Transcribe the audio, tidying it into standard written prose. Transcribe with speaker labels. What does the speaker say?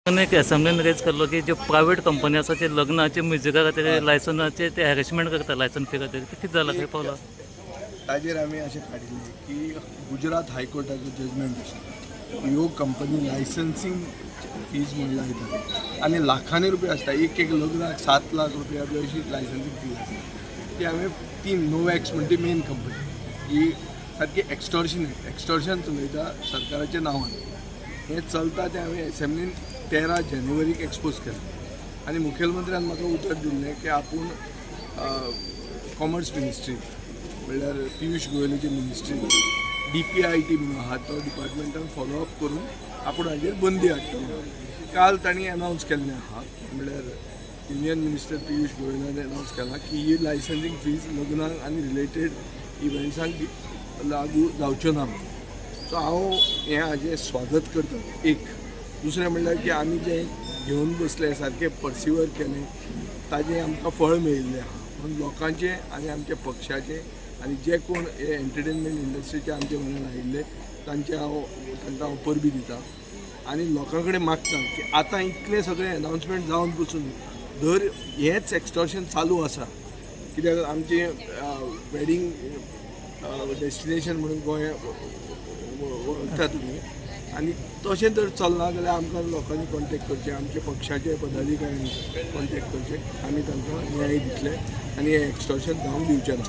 Speaker 1: एक असेंब्लीन रेज केल्लो की ज्यो प्रायवेट कंपनी आसा ते लग्नाचे म्युजिका खातीर लायसनाचे ते हॅरेसमेंट करता, लायसन फी खातीर. ते कितें जालां, खंय पावलां?
Speaker 2: ताजेर आमी अशें काडिल्लें की गुजरात हायकोर्टाचो जजमेंट आशिल्लो. ह्यो कंपनी लायसन्सींग फीज म्हूण लायतात आनी लाखांनी रुपया आसता. एक एक लग्नाक 7 लाख रुपया बी अशी लायसन्सींग फीज आसता. ती हांवें ती नोवॅक्स म्हणटी मेन कंपनी ही सारकी एक्स्टॉर्शन एक्स्टॉर्शन चलयता सरकाराच्या नांवान. हें चलता तें हांवें एसेंब्लीन 13 जानेवारीक एक्सपोज केलें आनी मुखेलमंत्र्यान म्हाका उतर दिल्लें की आपूण कॉमर्स मिनिस्ट्री, म्हणल्यार पियुष गोयलाची मिनिस्ट्री, डीपीआयटी म्हणून आहा तो डिपार्टमेंटान फॉलोअप करून आपूण हाजेर बंदी हाडटलो म्हणून. काल तांणी अनावन्स केल्लें आहा, म्हणल्यार युनियन मिनिस्टर पियुष गोयलान अनावन्स केलां की ही लायसन्सींग फीज लग्नाक आनी रिलेटेड इव्हेंट्सांक लागू जावच्यो ना म्हणून. सो हांव हें हाजें स्वागत करता एक. दुसरें म्हणल्यार की आमी जें घेवन बसले, सारकें पर्सिवर केलें, ताजें आमकां फळ मेळिल्लें आहा. म्हणून लोकांचें आनी आमच्या पक्षाचें आनी जे कोण हे एंटरटेनमेंट इंडस्ट्रीचे आमचे वांगडा आयिल्ले तांचे हांव तांकां हांव परबीं दिता आनी लोकां कडेन मागता की आतां इतलें सगळें अनावन्समेंट जावन पसून धर हेंच एक्स्टॉर्शन चालू आसा, कित्याक आमचें वेडींग डेस्टिनेशन म्हणून गोंय वळखता तुमी आनी तशें जर चल्लां जाल्यार आमकां लोकांनी कॉन्टेक्ट करचें, आमच्या पक्षाचे पदाधिकाऱ्यांनी कॉन्टेक्ट करचें. आमी तांकां न्याय दितले आनी हें एक्स्टॉर्शन जावंक दिवचें ना.